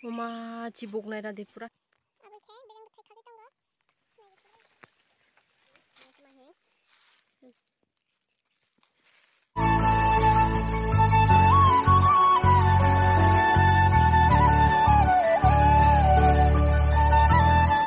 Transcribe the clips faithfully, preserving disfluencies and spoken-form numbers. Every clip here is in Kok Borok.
Uma chibuk nai radi pura.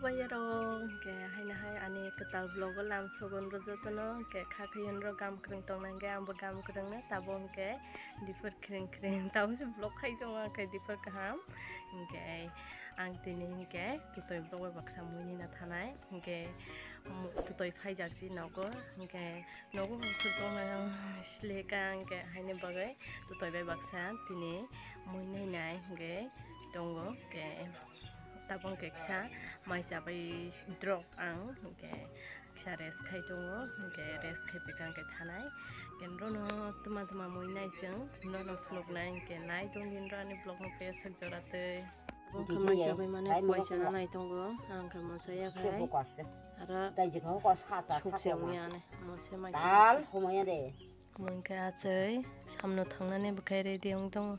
Bayarong ke haina hai ani kwtal vlog o lam sogon rw jotono ke kha khayun rw gam kwrwng tong nang ke ang bo gam kwrwng no tabok ke dipor khring khring tabok se vlog khai tongo ke dipor kaham hingke ang tini hingke tutoi vlog bai baksa mui ni na thanai hingke tutoi phai jak si nogo hingke nogo husuk tong nai ang sile ka hingke haini bagwi tutoi bai baksa tini mui nai nai hingke tongo ke. Tabok keksa maisa bai drop ang hingke kisa rest khai tongo hingke rest khai pika hingke thanai hingke nrono tuma tuma mui nai chwng nrono phunuk nai hingke nai tong di nro ani vlog no pesek jora tei. Tabok khe maisa bai mane poisa no nai tongo ang khe monsa ya khai aro sukse wngya ani monsa maisa. Dal humaya de. Mui khe achai samno thangnani bwkhai ready wng tongo.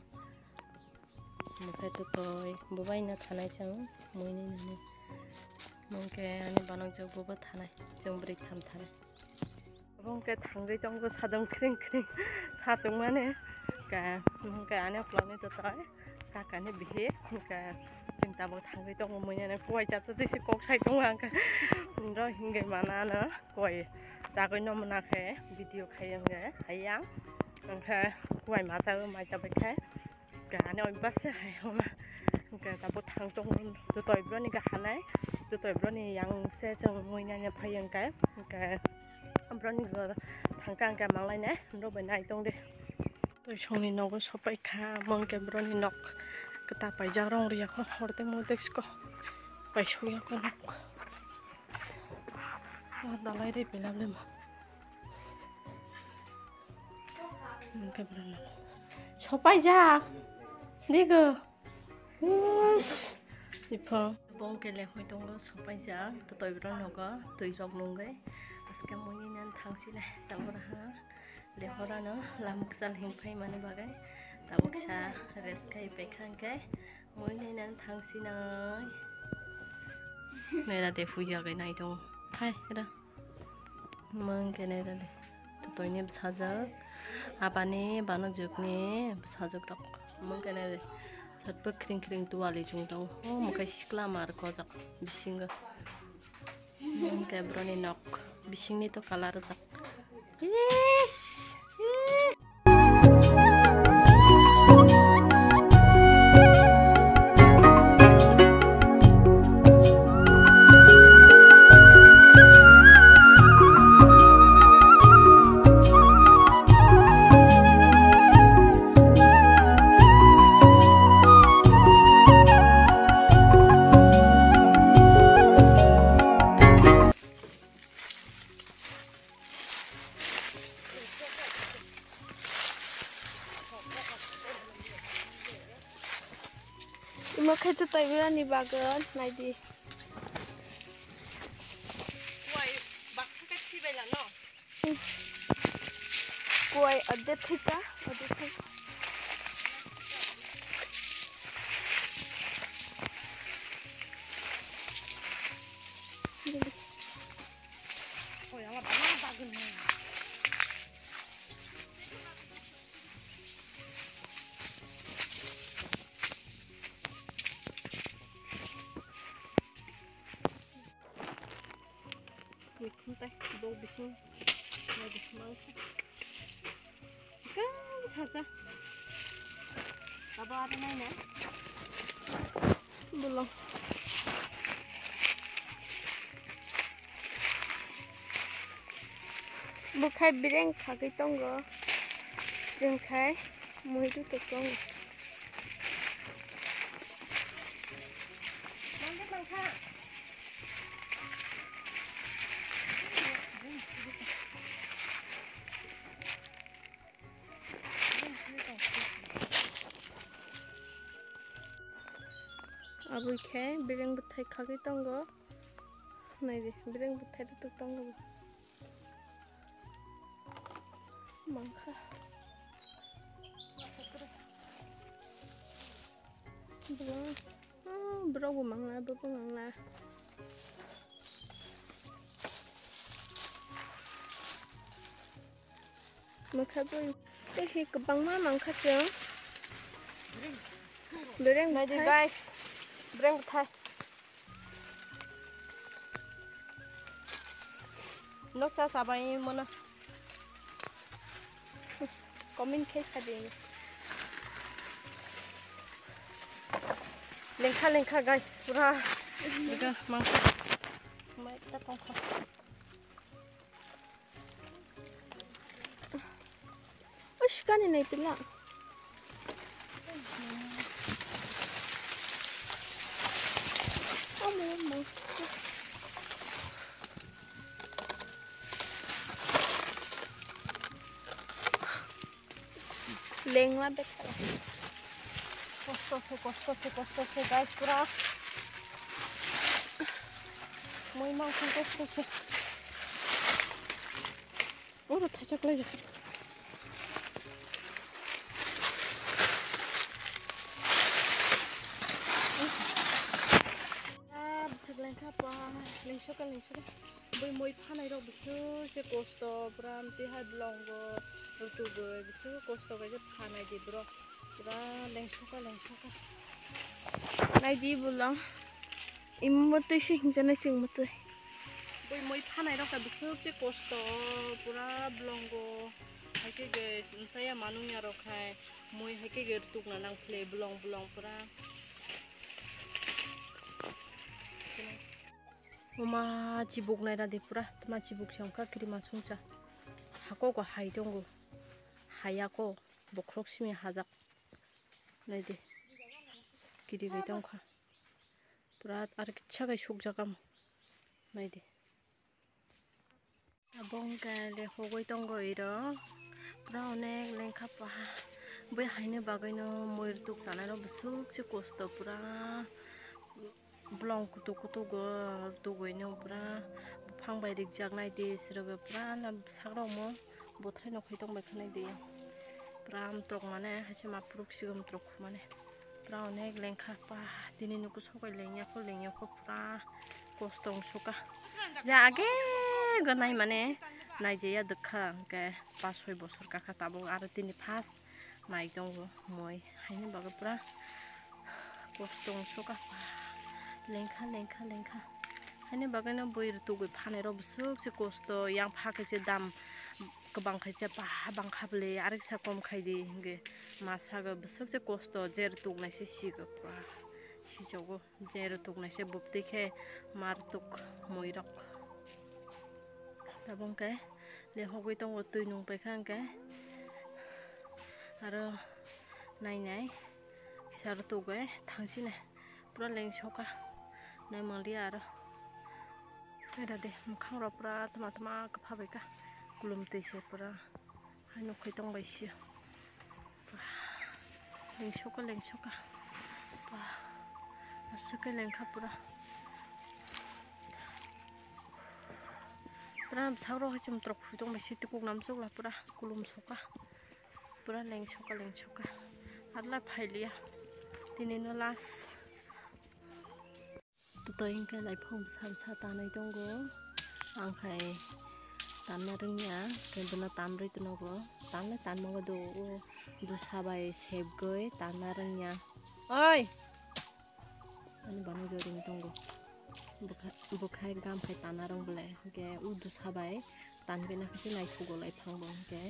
Omo khe tutoi bo bai no thanai chwng mui ni nani. Omo khe ani banokjak bo bo thanai chwng bwrwi tham thanai. Omo khe thangwi tongo sadong khring khring sa tongmani. Omo khe ani ukulokni tutoi kakani bihik. Omo khe chwng tabuk thangwi tongo mui nani kuwai chatwi twi se kok sai tongo ang khe. Oro hingwi mana ano kuwai chagwi no mona khe video khai wngkhe hai yang. Omo khe kuwai ma chagwi mai chabai khe. Hingke ani oibase hai hwnma hingke tabuk thang tongo tutoi boroni gahana tutoi boroni yang se chwng mui nanya phai hingke hingke boroni thangka hingke manglai nai norok bai nai tong de. Twi songni nogo sopai kha mungke boroni nok kwta paijak rong riya kho horde mode siko paisok ya kho nok. Ah, dalai re pelap le ma. Sopaijak. Digo. Ish. Iphang. Bong kele hoi tongo sopaijak. Totoi bro nogo. Twi rok nungwi. Aske mui ni nan thangsi le. Tabora ha. Lehora no lam kwchal hing phai mani bagwi. Tabuk sa rest khai pekhang khe. Mui nai nan thangsi nai. Nera de puja gai nai tongo. Hai, ra. Mung kene rani. Totoini bwsajwk. Abani banokjwkni bwsajwk rok. Mung kene re. Satbo khring khring tuwali chwng tongo. O mwkhai sikla mar kojak bisingo. Mung ke broni nok. Bisingni to colour rijak. Ish. Imo khe to taibrani bagwi naidi. Kuwai baksa khe thwibailano. Kuwai ade thwika, ade thwika. Mikhum tai bok bising. Chikang saja. Abo ada nai na. Belum. Bukhai bireng khagwi tongo. Jengkhai muidu to tongo. Abui khe bireng bwthai khagwi tongo. Naidi, bireng bwthai rwtwk tongo bo. Mangkha. Bo. Borok bo mangla, bo bo mangla. Mwkha bui. Tei hi kwbangma mangkha chwng. Bereng naidi bwthai. Guys. Bereng bwthai. Noksa sabai mono. Comment khai sadi. Lengkha lengkha guys pura. Lega mangkha. Mai ta tongkha. Ush, kani nai pila. Amo, amo. Lengla bek. Kosto se, kosto se, kosto se, guys, pura. Moi mangkha kosto se. Oro thaichak lai jak. Ah, bwswk lengkha pa, lengsoka, lengsoka. Bui moi phanai rok bwswk se kosto, pura amtwi hai bolongo rwtugwi bwswk kosto khe phanai di borok. Pura lengsoka, lengsoka. Naidi bolong. Imo twi se hingjanai chwng motwi. Bui moi phanai rok khe bwswk se kosto, pura bolongo. Hai khe ge saya manung ya rok khai. Moi hai khe ge rwtukna nang phle bolong bolong pura. Oma chibuk nai radi pura, tma chibuk se wngkha kirima sungcha. Hako go hai tongo. Hayako bokhorok simi hajak. Naidi. Kiri bai tongkha. Pura ar kitsa kai sukjak amo. Naidi. Abo hwnkhe le hogwi tongo iro. Pura onek lengkha paha. Bui haini bagwino moi rwtuk chanai rok bwswk se kosto pura. Bolong kutuk kutuk go rwtugwi no pura buphang bai rikjak nai di sirogwi pura sak rok mo bothrai no khoi tong bai kha nai di. Pura amtrok mane haise ma puruk sigo amtrok mane. Pura onek lengkha pa tini nuku sobai lengya kho lengya kho pura kosto wng suka. Ja age go nai mane nai je ya dwkha hwnkhe pas soi bosor kakha tabuk aro tini first nai tongo moi haini bagwi pura kosto wng suka lengkha lengkha lengkha haini bagwi no bui rwtugwi phanai rok bwswk se kosto yang pha khe se dam kwbang khai se paha bang kha bwle ariksa kom khai di hwnkhe masa go bwswk se kosto je rwtuk nai se sigo pura sichogo je rwtuk nai se buptwi khe ma rwtuk moi rok tabuk hwnkhe le hogwi tongo twi nung paikha hwnkhe aro nai nai kisa rwtugwi thangsinai pura lengsoka nai manliya aro naira de mwkhang rok pura tma tma kwpha baikha kulum twi se pura hai nukhai tong bai sio. Lengsoka lengsoka. Ba. Aswk khe lengkha pura. Pura bwsarok hai chum trok phui tong bai si tukuk namsok la pura kulum soka. Pura lengsoka lengsoka. Arla phailiya. Tini no last. Twtwi hwnkhe laiphang bwsa bwsa tanwi tongo. Ang khai tanna rwngya, tei bono tanrwi tongnogo. Tanle tanma do o dosa bai sebgwi tanna rwngya. Oi! Ani bana joring tongo. Bwkha-, bwkhai gam khai tanna rwng bwle. Hwnkhe o dosa bai tangwi nakhase naithogo laiphang bo. Hwnkhe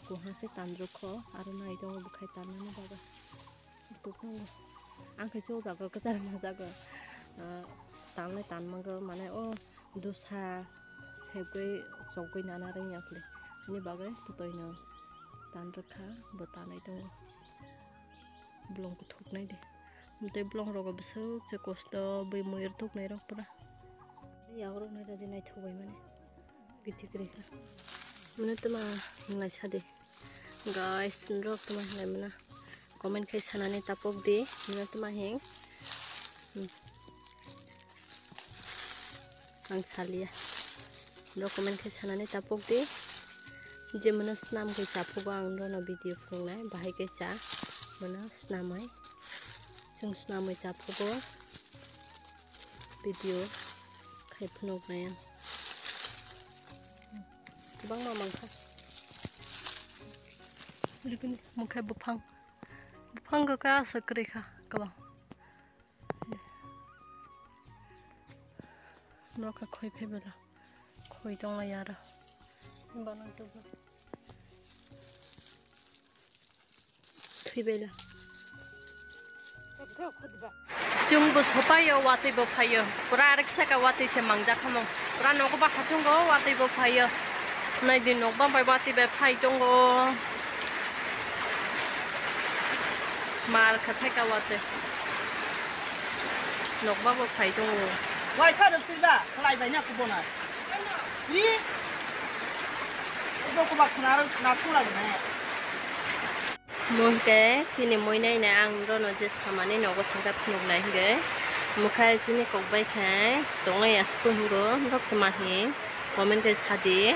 kuhase tanrwkho aro nai tongo bwkhai tannani bagwi. Tok tongo. Ang khe o jaga kwchar ma jaga, ah, tanle tan mango, mane o dosa sebgwi chokgwi nana rwngya khle. Ani bagwi twtwi no tan rwkha, bo tanai tongo. Bolong kuthuk nai di. Tei bolong rogo bwswk se kosto bui mui rwtuk nai rok pura. Yago rok nai radi naithok bai mani. Giti kwrwi kha. Mano tma hinglai sadi. Guys, norok tma hinglai mano. Comment khai sanani tapok di. Mano tma hing. Hmm. Ang salia. Norok comment khai sanani tapok di. Je mano snam khai chaphugo ang norokno video phunuknai. Bahai kaisa mano snamwi. Chwng snamwi chaphugo. Video khai phunuk nai ang. Kwbangma mankha. Rikini mungkhai buphang. Buphang khe aswk kwrwi kha kwbang. Norok khe khoi phai bela. Khoi tong lai aro. Himba nang chugo. Thwi bela. Chwng bo sopaio, watwi bo phaio. Pura areksa ka watwi se mangjak khamung. Pura nogo ba hachungo, watwi bo phaio. Nai di nokba bai watwi bai phai tongo. Mar kha thai ka watwi. Nokba bo phai tongo. Wai kha rwk twi ba, khlai bai na kubo na. Ri. Kubo kuba khna rwk na khna rwk na. Mo hwnkhe chini moi nainai ang norokno je samani nogo thangkhe phunuknai hwnkhe, mwkhai chini kokbai khe tongnai aswk hwngo, norok tma hini comment khe sadi,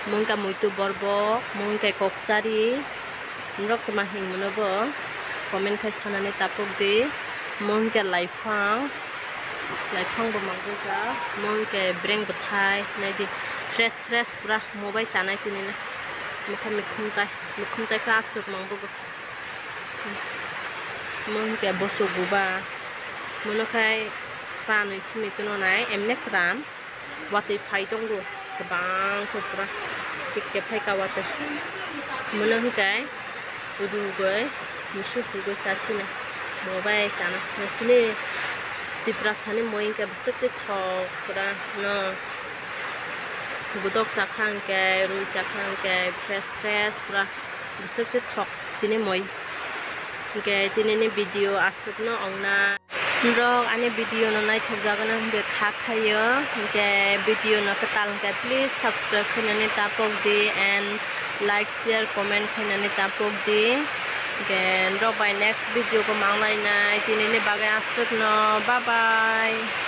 mo hwnkhe muitu borbok, mo hwnkhe koksari, norok tma hini mono bo comment khe sanani tapukdi, mo hwnkhe laiphang, laiphang bo mangjak, mo hwnkhe breng bwthai naidi fresh fresh pura mo bai chanai tini na, mwkhai mikhum tai. Mukhum tai khe aswk mangbugo. Mo hwnkhe bochok buba. Mono khai kranwi simi tono nai, emne kran. Watwi phai tongo. Kwbang khe pura. Tik khe phai ka watwi. Mono hwnkhe rugwi musuk rugwi chasina. Mo bai chana. Chini Tiprasani moi hwnkhe bwswk se thok pura no. Budok chakha hwnkhe, rwi chakha hwnkhe, fresh fresh pura bwswk se thok chini moi. Hwnkhe tinini video aswkno ongna. Norok ani video no naithok jagano hwnkhe kha khaio. Hwnkhe video no kwtal hwnkhe please subscribe khainani tapok di and like, share, comment khainani tapok di. Hwnkhe norok bai next video bo mang lainai. Tinini bagwi aswkno. Bye bye.